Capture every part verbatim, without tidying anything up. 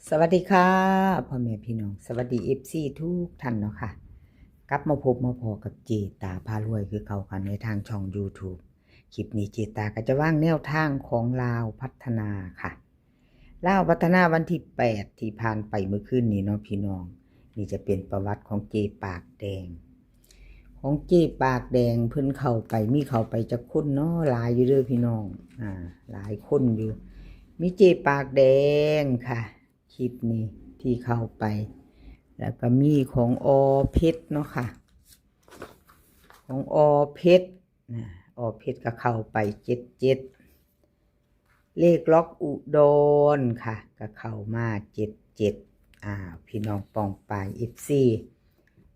สวัสดีค่ะ พ่อแม่พี่น้อง สวัสดี เอฟซี ทุกท่านเนาะค่ะ กลับมาพบมาพ้อกับเจตาพารวยคือเก่าค่ะ ในทางช่อง YouTube คลิปนี้เจตาก็จะวางแนวทางของลาวพัฒนาค่ะ ลาวพัฒนาวันที่ แปด ที่ผ่านไปเมื่อคืนนี้เนาะพี่น้อง นี่จะเป็นประวัติของเจปากแดง ของเจปากแดงเพิ่นเข้าไป มีเข้าไปจักคนเนาะ หลายอยู่เด้อพี่น้อง อ่า หลายคนอยู่ มีเจปากแดงค่ะ คลิปนี้ที่เข้าไป แล้วก็มีของอ.เพชรเนาะค่ะ ของอ.เพชรนะ อ.เพชรก็เข้าไป เจ็ดเจ็ด เลขล็อกอุดรค่ะ ก็เข้ามา เจ็ดเจ็ด อ่า พี่น้องป้องปาย เอฟซี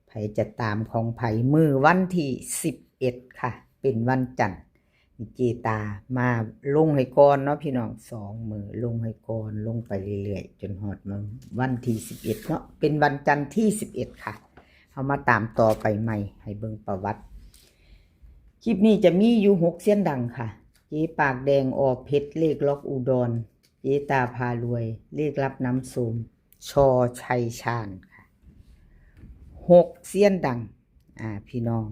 ไผจะตามของไผ มื้อวันที่ สิบเอ็ด ค่ะ เป็นวันจันทร์ เจตามาลงให้ก่อนเนาะพี่น้อง สองมื้อลงให้ก่อน ลงไปเรื่อยๆ จนฮอดมื้อวันที่ สิบเอ็ด เนาะ เป็นวันจันทร์ที่ สิบเอ็ด ค่ะ เฮามาตามต่อไปใหม่ ให้เบิ่งประวัติ คลิปนี้จะมีอยู่หกเซียนดังค่ะ เจปากแดง อ.เพชร เลขล็อกอุดร เจตาพารวย เลขลับน้ำโสม ช.ชัยชาญค่ะ หกเซียนดัง อ่า พี่น้อง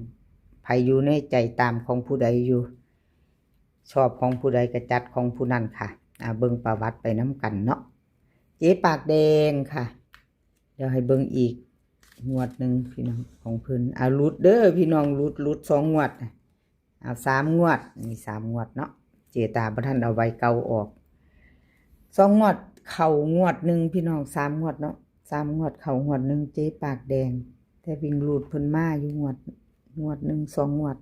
ไผอยู่ในใจตามของผู้ใดอยู่ ชอบของผู้ใดก็จัดของผู้นั้นค่ะ อ่า เบิ่งประวัติไปนำกันเนาะ เจปากแดงค่ะ เดี๋ยวให้เบิ่งอีกงวดหนึ่งพี่น้อง ของเพิ่น อ่า หลุดเด้อพี่น้อง หลุด หลุดสองงวด อ่า สามงวด นี่สามงวดเนาะ เจตาบ่ทันเอาใบเก่าออก สองงวดเข้างวดหนึ่งพี่น้อง สามงวดเนาะ สามงวดเข้างวดหนึ่ง เจปากแดง แต่วิ่งรูดเพิ่นมาอยู่งวด งวดหนึ่งสองงวด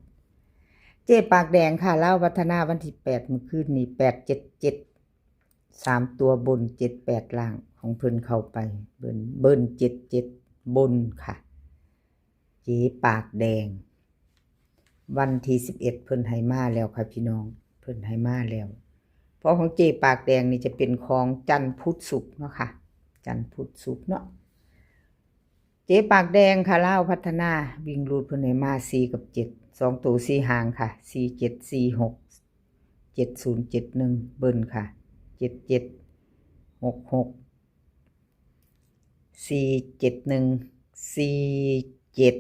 เจปากแดงค่ะ ลาวพัฒนาวันที่ แปด เมื่อคืนนี้ แปดเจ็ดเจ็ด สามตัวบน เจ็ดแปด ล่าง ของเพิ่นเข้าไป เบิ้ล เบิ้ล เจ็ดเจ็ด บนค่ะ เจปากแดง วันที่ สิบเอ็ด เพิ่นให้มาแล้วค่ะพี่น้อง เพิ่นให้มาแล้ว เพราะของเจปากแดงนี่จะเป็นของจันทร์พุธศุกร์เนาะค่ะ จันทร์พุธศุกร์เนาะ เจปากแดงค่ะ ลาวพัฒนา วิ่งรูดเพิ่นให้มา สี่กับเจ็ด สองตัวสี่หางค่ะ สี่เจ็ด สี่หก เจ็ดศูนย์ เจ็ดหนึ่ง เบิ้ลค่ะ เจ็ดเจ็ด หกหก สี่เจ็ดหนึ่ง สี่เจ็ด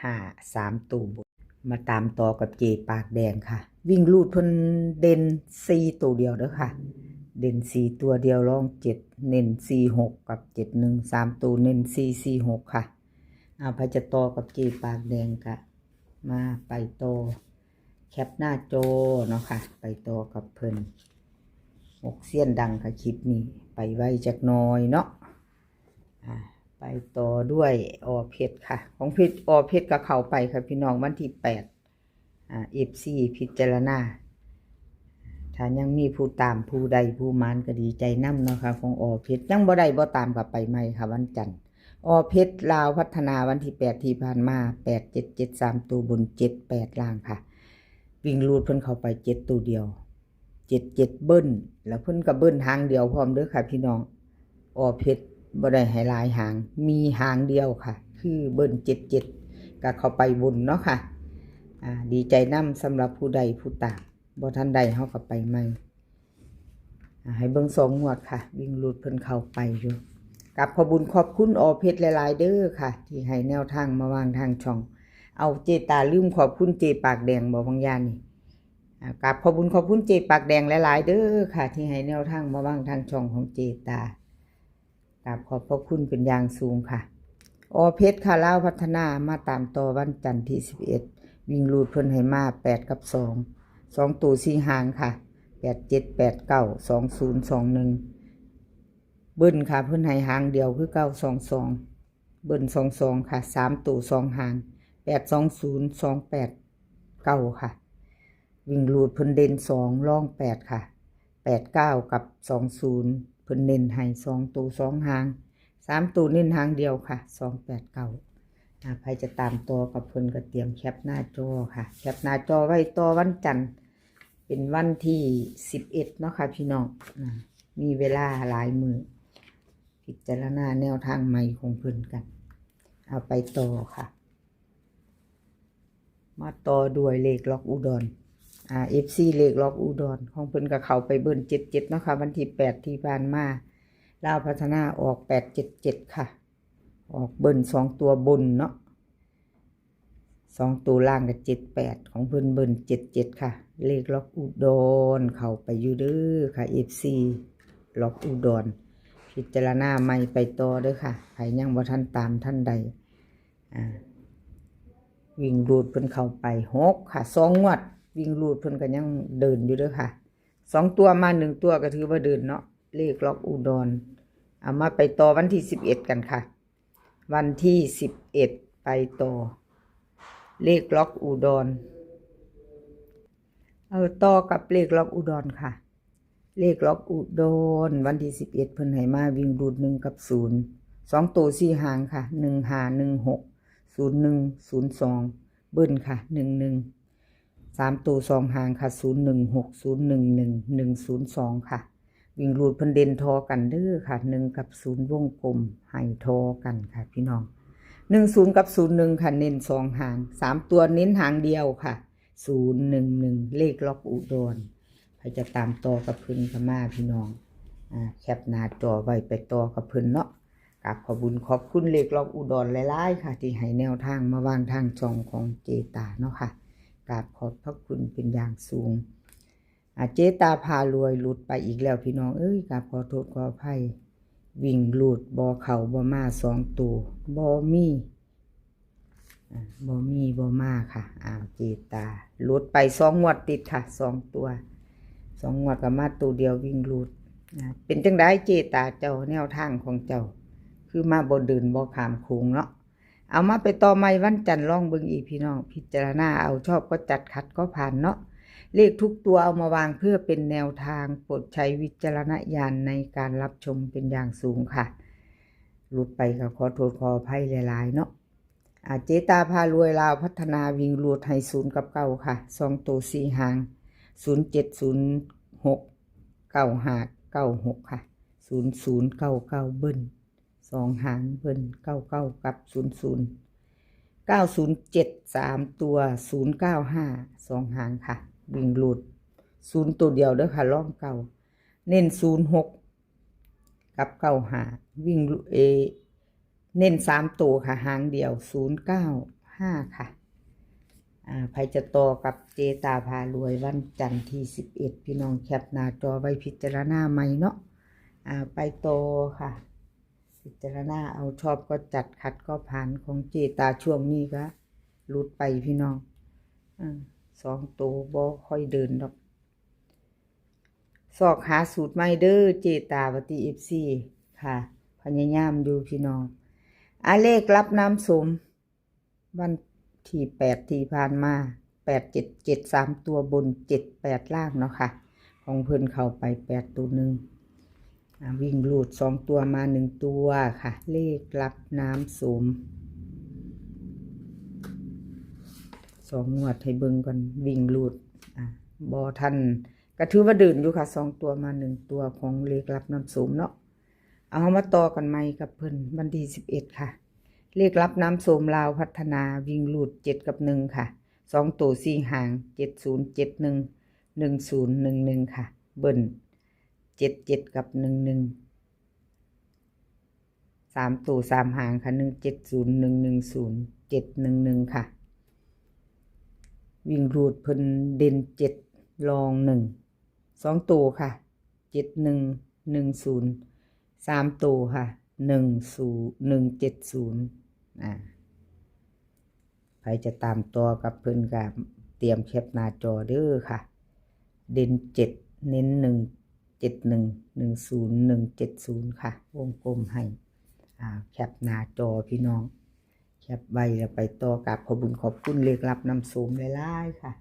ห้า สามตัวบน มาตามต่อกับเจปากแดงค่ะ วิ่งรูดเพิ่นเด่นสี่ตัวเดียวเด้อค่ะ เด่นสี่ตัวเดียว รองเจ็ด เน้นสี่หกกับเจ็ดหนึ่ง สามตัวเน้นสี่สี่หกค่ะ เอา ไผจะต่อกับเจปากแดงกะ มาไปต่อ แคปหน้าจอเนาะค่ะ ไปต่อกับเพิ่น หกเซียนดังค่ะ คลิปนี้ ไปไวจักหน่อยเนาะ อ่า ไปต่อด้วย อ.เพชร ค่ะ ของเพชร อ.เพชร ก็เข้าไปค่ะพี่น้อง วันที่ แปด อ่า เอฟซี พิจารณา ถ้ายังมีผู้ตามผู้ใดผู้หมานก็ดีใจนำเนาะค่ะ ของ อ.เพชร ยังบ่ได้บ่ตามก็ไปใหม่ค่ะ วันจันทร์ อ.เพชร ลาวพัฒนาวันที่ แปด ที่ผ่านมา แปดเจ็ดเจ็ด สามตัวบน เจ็ดแปด ล่างค่ะ วิ่งรูดเพิ่นเข้าไปเจ็ดตัวเดียว เจ็ดเจ็ด เบิ้ล แล้วเพิ่นก็เบิ้ลหางเดียวพร้อมเด้อค่ะพี่น้อง อ.เพชร บ่ได้ให้หลายหาง มีหางเดียวค่ะ คือเบิ้ล เจ็ดเจ็ด ก็เข้าไปบนเนาะค่ะ อ่า ดีใจนำสำหรับผู้ใดผู้ตาม บ่ทันได้เฮาก็ไปใหม่ อ่า ให้เบิ่งสองงวดค่ะ วิ่งรูดเพิ่นเข้าไปอยู่ กราบขอบบุญขอบคุณ อ.เพชร หลายๆ เด้อค่ะ ที่ให้แนวทางมาวางทางช่อง เอา เจตาลืมขอบคุณเจปากแดงบ่บางอย่างนี่ อ่า กราบขอบบุญขอบคุณเจปากแดงหลายๆ เด้อค่ะ ที่ให้แนวทางมาวางทางช่องของเจตา กราบขอบพระคุณเป็นอย่างสูงค่ะ อ.เพชร ค่ะ ลาวพัฒนา มาตามต่อวันจันทร์ที่ สิบเอ็ด วิ่งรูดเพิ่นให้มา แปดกับสอง สองตัวสี่หางค่ะ แปดเจ็ด แปดเก้า สองศูนย์ สองหนึ่ง เบิ้ลค่ะ เพิ่นให้หางเดียวคือเก้าสองสอง เบิ้ลสองสองค่ะ สามตัวสองหาง แปดสองศูนย์ สองแปดเก้า ค่ะ วิ่งรูดเพิ่นเด่นสอง รองแปดค่ะ แปดเก้า กับ สองศูนย์ เพิ่นเน้นให้สองตัวสองหาง สามตัวเน้นหางเดียวค่ะ สองแปดเก้า อ่า ไผจะตามต่อกับเพิ่นก็เตรียมแคปหน้าจอค่ะ แคปหน้าจอไว้ต่อวันจันทร์ เป็นวันที่ สิบเอ็ด เนาะค่ะพี่น้อง อ่า มีเวลาหลายมื้อ พิจารณาแนวทางใหม่ของเพิ่นกัน เอาไปต่อค่ะ มาต่อด้วยเลขล็อกอุดร อ่า เอฟซี เลขล็อกอุดร ของเพิ่นก็เข้าไปเบิ้ล เจ็ดเจ็ด เนาะค่ะ วันที่ แปด ที่ผ่านมา ลาวพัฒนาออกแปดเจ็ดเจ็ดค่ะ ออกเบิ้ลสองตัวบนเนาะ สองตัวล่างก็เจ็ดแปด ของเพิ่นเบิ้ลเจ็ดเจ็ดค่ะ เลขล็อกอุดรเข้าไปอยู่เด้อค่ะ เอฟซี ล็อกอุดร พิจารณาใหม่ไปต่อเด้อค่ะ ใครยังบ่ทันตามท่านใด อ่า วิ่งรูดเพิ่นเข้าไปหกค่ะ สองงวด วิ่งรูดเพิ่นก็ยังเดินอยู่เด้อค่ะ สองตัวมาหนึ่งตัวก็ถือว่าเดินเนาะ เลขล็อกอุดร เอามาไปต่อวันที่สิบเอ็ดกันค่ะ วันที่สิบเอ็ดไปต่อ เลขล็อกอุดร เอาต่อกับเลขล็อกอุดรค่ะ เลขล็อกอุดร วันที่สิบเอ็ดเพิ่นให้มาวิ่งรูดหนึ่งกับศูนย์ สองตัวสี่หางค่ะ หนึ่งห้า หนึ่งหก ศูนย์หนึ่ง ศูนย์สอง เบิ้ลค่ะ หนึ่งหนึ่ง สามตัวสองหางค่ะ ศูนย์หนึ่งหก ศูนย์หนึ่งหนึ่ง หนึ่งศูนย์สองค่ะ วิ่งรูดเพิ่นเด่นทอกันเด้อค่ะ หนึ่งกับศูนย์วงกลมให้ทอกันค่ะพี่น้อง หนึ่งศูนย์กับศูนย์หนึ่งค่ะ เน้นสองหาง สามตัวเน้นหางเดียวค่ะ ศูนย์หนึ่งหนึ่ง เลขล็อกอุดร ใครจะตามต่อกับเพิ่นก็มาพี่น้อง อ่า แคปหน้าจอไว้ไปต่อกับเพิ่นเนาะ กราบขอบบุญขอบคุณเลขล็อกอุดรหลายๆค่ะ ที่ให้แนวทางมาวางทางช่องของเจตาเนาะค่ะ กราบขอบพระคุณเป็นอย่างสูง อ่า เจตาพารวยหลุดไปอีกแล้วพี่น้องเอ้ย กราบขอโทษขออภัย วิ่งรูดบ่เข้าบ่มาสองตัว บ่มี อ่า บ่มีบ่มาค่ะ อ้าว เจตาหลุดไปสองงวดติดค่ะ สองตัว สองงวดก็มาตัวเดียววิ่งรูด อ่า เป็นจังได๋เจตาเจ้า แนวทางของเจ้า คือมาบ่เดินบ่ข้ามโค้งเนาะ เอามาไปต่อใหม่วันจันทร์ลองเบิ่งอีกพี่น้อง พิจารณาเอา ชอบก็จัด ขัดก็ผ่านเนาะ เลขทุกตัวเอามาวางเพื่อเป็นแนวทาง โปรดใช้วิจารณญาณในการรับชมเป็นอย่างสูงค่ะ หลุดไปก็ขอโทษขออภัยหลายๆเนาะ อ่า เจตาพารวยลาวพัฒนาวิ่งรูดให้ศูนย์กับเก้าค่ะ สองตัวสี่หาง ศูนย์เจ็ด ศูนย์หก เก้าห้า เก้าหกค่ะ ศูนย์ศูนย์ เก้าเก้า เบิ้ล สองหางเบิ้ล เก้าเก้า กับ ศูนย์ศูนย์ เก้าศูนย์เจ็ด สามตัว ศูนย์เก้าห้า สองหางค่ะ วิ่งรูดศูนย์ตัวเดียวเด้อค่ะ ร่องเก่า เน้นศูนย์หก กับเก้าห้า วิ่งรูด เอ เน้นสามตัวค่ะ หางเดียว ศูนย์เก้าห้าค่ะ อ่า ใครจะต่อกับเจตาพารวยวันจันทร์ที่สิบเอ็ด พี่น้องแคปหน้าจอไว้พิจารณาใหม่เนาะ อ่า ไปต่อค่ะ พิจารณาเอา ชอบก็จัด ขัดก็ผ่าน ของเจตาช่วงนี้ก็หลุดไปพี่น้อง อ่า สองตัวบ่ค่อยเดินดอก ซอกหาสูตรใหม่เด้อเจตา ว่าติ เอฟซี ค่ะ พยายามอยู่พี่น้อง อ่ะ เลขลับน้ำสม วันที่แปดที่ผ่านมา แปดเจ็ดเจ็ด สามตัวบน เจ็ดแปด ล่างเนาะค่ะ ของเพิ่นเข้าไปแปดตัวหนึ่ง อ่ะ วิ่งรูดสองตัวมาหนึ่งตัวค่ะ เลขลับน้ำสม สองงวดให้เบิ่งก่อน วิ่งรูด อ่ะ บ่ทัน ก็ถือว่าเดินอยู่ค่ะ สองตัวมาหนึ่งตัวของเลขลับน้ำสมเนาะ เอามาต่อกันใหม่กับเพิ่นวันที่สิบเอ็ดค่ะ เลขลับน้ำสมลาวพัฒนาวิ่งรูดเจ็ดกับหนึ่งค่ะ สองตัวสี่หาง เจ็ดศูนย์ เจ็ดหนึ่ง หนึ่งศูนย์ หนึ่งหนึ่งค่ะ เบิ้ล เจ็ดเจ็ด กับ หนึ่งหนึ่ง สามตัวสามหางค่ะ หนึ่งเจ็ดศูนย์ หนึ่งหนึ่งศูนย์ เจ็ดหนึ่งหนึ่งค่ะ วิ่งรูดเพิ่นเด่นเจ็ด รองหนึ่ง สองตัวค่ะ เจ็ดหนึ่ง หนึ่งศูนย์ สามตัวค่ะ หนึ่งศูนย์ หนึ่งเจ็ดศูนย์ อ่า ใครจะตามต่อกับเพิ่นก็เตรียมแคปหน้าจอเด้อค่ะ เด่นเจ็ด เน้นหนึ่งเจ็ดหนึ่ง หนึ่งศูนย์ หนึ่งเจ็ดศูนย์ค่ะ วงกลมให้ อ่า แคปหน้าจอพี่น้อง แคปไว้แล้วไปต่อกราบขอบบุญขอบคุณเลขลับน้ำสมหลายๆค่ะ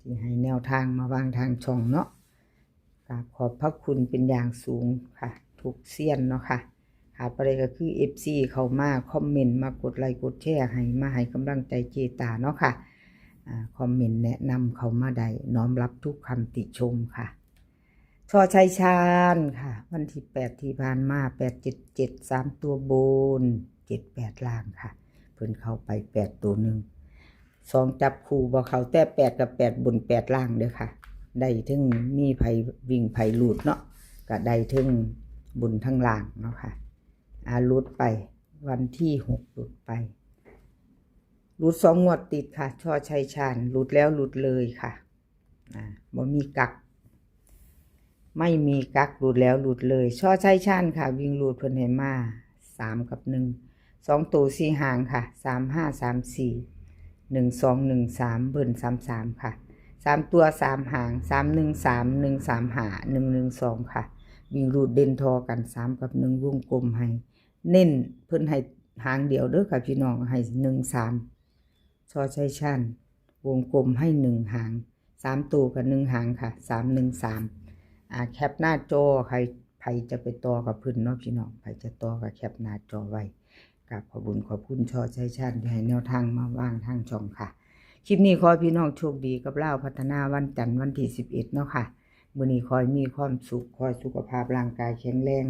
ที่ให้แนวทางมาวางทางช่องเนาะ กราบขอบพระคุณเป็นอย่างสูงค่ะ ทุกเซียนเนาะค่ะ ขาดบ่ได้ก็คือ เอฟซี เข้ามาคอมเมนต์ มากดไลค์กดแชร์ให้ มาให้กำลังใจเจตาเนาะค่ะ อ่า คอมเมนต์แนะนำเข้ามาได้ น้อมรับทุกคำติชมค่ะ ชอชัยชาญค่ะ วันที่แปดที่ผ่านมา แปดเจ็ดเจ็ด สามตัวบน เจ็ดแปด ล่างค่ะ เพิ่นเข้าไปแปดตัวหนึ่ง สองจับคู่บ่เข้า แต่แปดกับแปดบน แปดล่างเด้อค่ะ ได้เทิงมีไผวิ่งไผรูดเนาะ ก็ได้เทิง บนทั้งล่างเนาะค่ะ อ่าหลุดไป วันที่หกหลุดไป หลุดสองงวดติดค่ะ ชอชัยชาญ หลุดแล้วหลุดเลยค่ะ อ่าบ่มีกัก ไม่มีกัก หลุดแล้วหลุดเลย ชอชัยชาญค่ะ วิ่งหลุดเพิ่นให้มาสามกับหนึ่ง สองตัวสี่หางค่ะ สามห้าสามสี่ หนึ่งสองหนึ่งสาม เบิ้ลสามสามค่ะ สามตัวสามหาง สามหนึ่งสาม หนึ่งสามห้า หนึ่งหนึ่งสองค่ะ วิ่งหลุดเด่นทอกันสามกับหนึ่ง วงกลมให้ เน้นเพิ่นให้หางเดียวเด้อค่ะพี่น้อง ให้หนึ่งสาม ชอชัยชาญ วงกลมให้หนึ่งหาง สามตัวกับหนึ่งหางค่ะ สามหนึ่งสาม อ่าแคปหน้าจอ ใครใครจะไปต่อกับเพิ่นเนาะพี่น้อง ใครจะต่อกับแคปหน้าจอไว้ กราบขอบคุณขอบคุณชอชัยชาญที่ให้แนวทางมาวางทางช่องค่ะ คลิปนี้ขอให้พี่น้องโชคดีกับลาวพัฒนาวันจันทร์วันที่สิบเอ็ดเนาะค่ะ มื้อนี้ขอให้มีความสุข ขอให้สุขภาพร่างกายแข็งแรง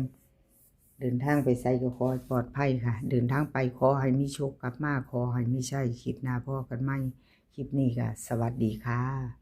เดินทางไปไสก็ขอให้ปลอดภัยค่ะ เดินทางไปขอให้มีโชคกลับมา ขอให้มีชัย คลิปหน้าพ้อกันใหม่ คลิปนี้ก็สวัสดีค่ะ